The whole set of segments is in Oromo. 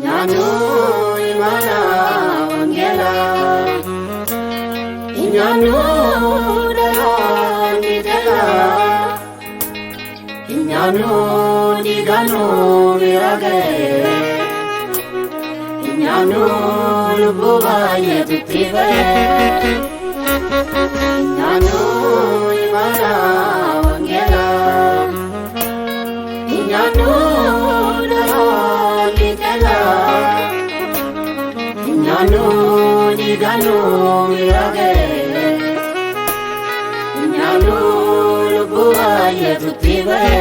Nyaannu imala wangeelaa. Nyaannu dhaloonni jalaa. Nyaannu dhiigannu bira ga'e. Nyaannu lubbuu baay'eetu itti ba'e. Nyaannu imala wangeelaa. Nyaannu dhaloonni jalaa. Nyaannu dhiigannu bira ga'e. Nyaannu lubbuu baay'eetu itti ba'e.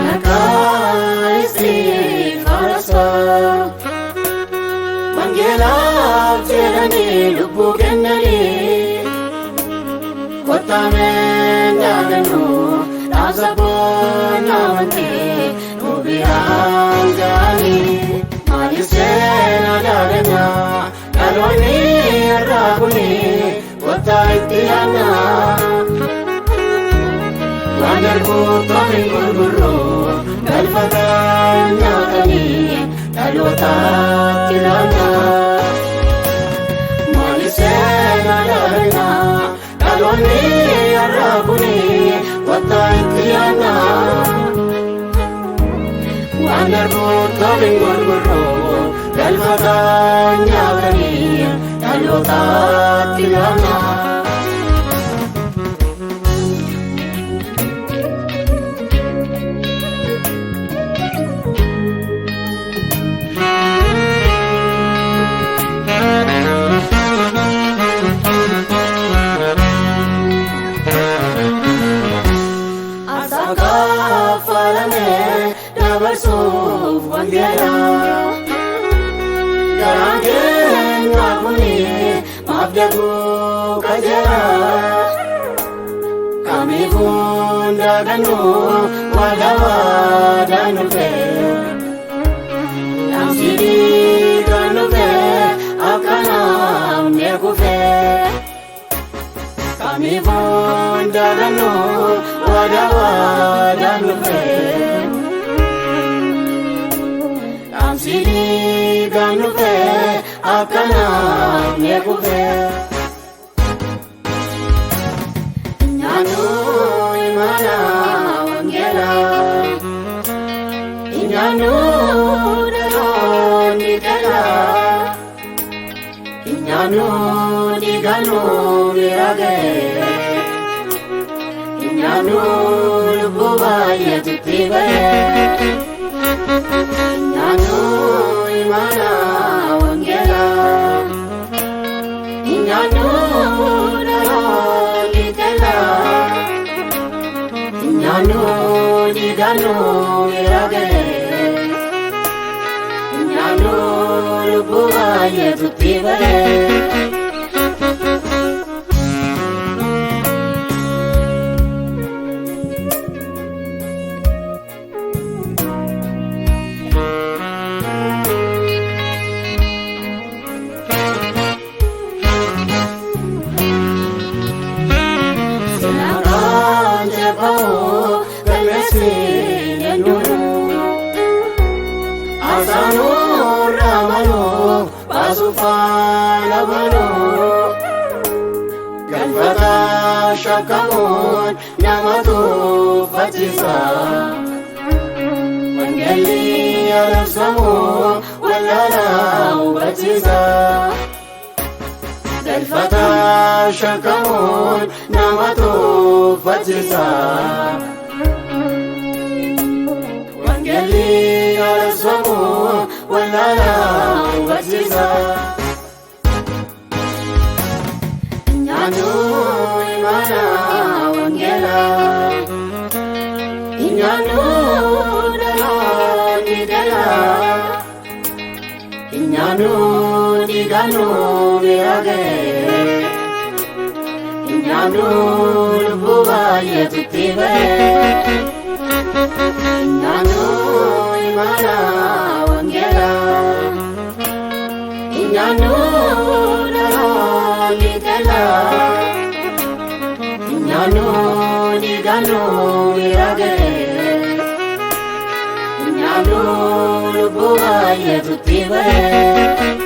Maqaa Istifaanosfaa wangeelaaf jedhanii lubbuu kennanii kottameen daagannu dhaamsa boonna amantii nu biraan ga'anii maaliif seenaa daagannaa dhaloonni irraa kuni kottaa itti yaannaa. Waan darbuutti hin gurgurru galfataan nyaatanii dhalootaatti laana. Maaliif seenaa daagannaa dhaloonni irraa kuni kottaa itti yaanna. Waan darbuutti hin gurgurru galfataan nyaatanii dhalootaatti laana. Kaffalame dabarsuuf wangeela. Garaan keenya kuni maaf daguu qajeela. Kamiifuu daagannu waadaa waadaan dhufe. Dhaamsi dhiigaan dhufe akkanaaf ni kufe. Kamiifuu daagannu waadaa waadaan dhufe. Dhaamsi dhiigaan dhufe akkanaaf ni kufe. Nyaannu imala wangeelaa. Nyaannu dhaloonni jalaa. Nyaannu dhiigannu bira ga'e. Nyaannu lubbuu baay'eetu itti ba'e. Nyaannu imala wangeelaa. Nyaannu dhaloonni jalaa. Nyaannu dhiigannu bira ga'e. Nyaannu lubbuu baay'eetu itti ba'e. Sinaraan jaba'u galmeessee eenyuunu. Asaanuu raamanuu baasuu faana banuu. Galfataa shakkamuun nama tuffachiisa. Wangeelli arabsamuu wallaalaa hubachiisa. Galfataa shakkamuun nama tuffachiisa. Wangeelli arabsamuu wallaalaa hubachiisa. isa. Nyaannu imana wangeelaa. Nyaannu dhaloonni galaa. Nyaannu dhiigaanu bira ga'ee. Nyaannu lubbuu baay'eetu itti ba'ee. Nyaannu imana wangeelaa. Nyaannu dhaloonni galaa. Nyaannu dhiigaanu bira ga'ee. Nyaannu lubbuu baay'eetu itti ba'ee.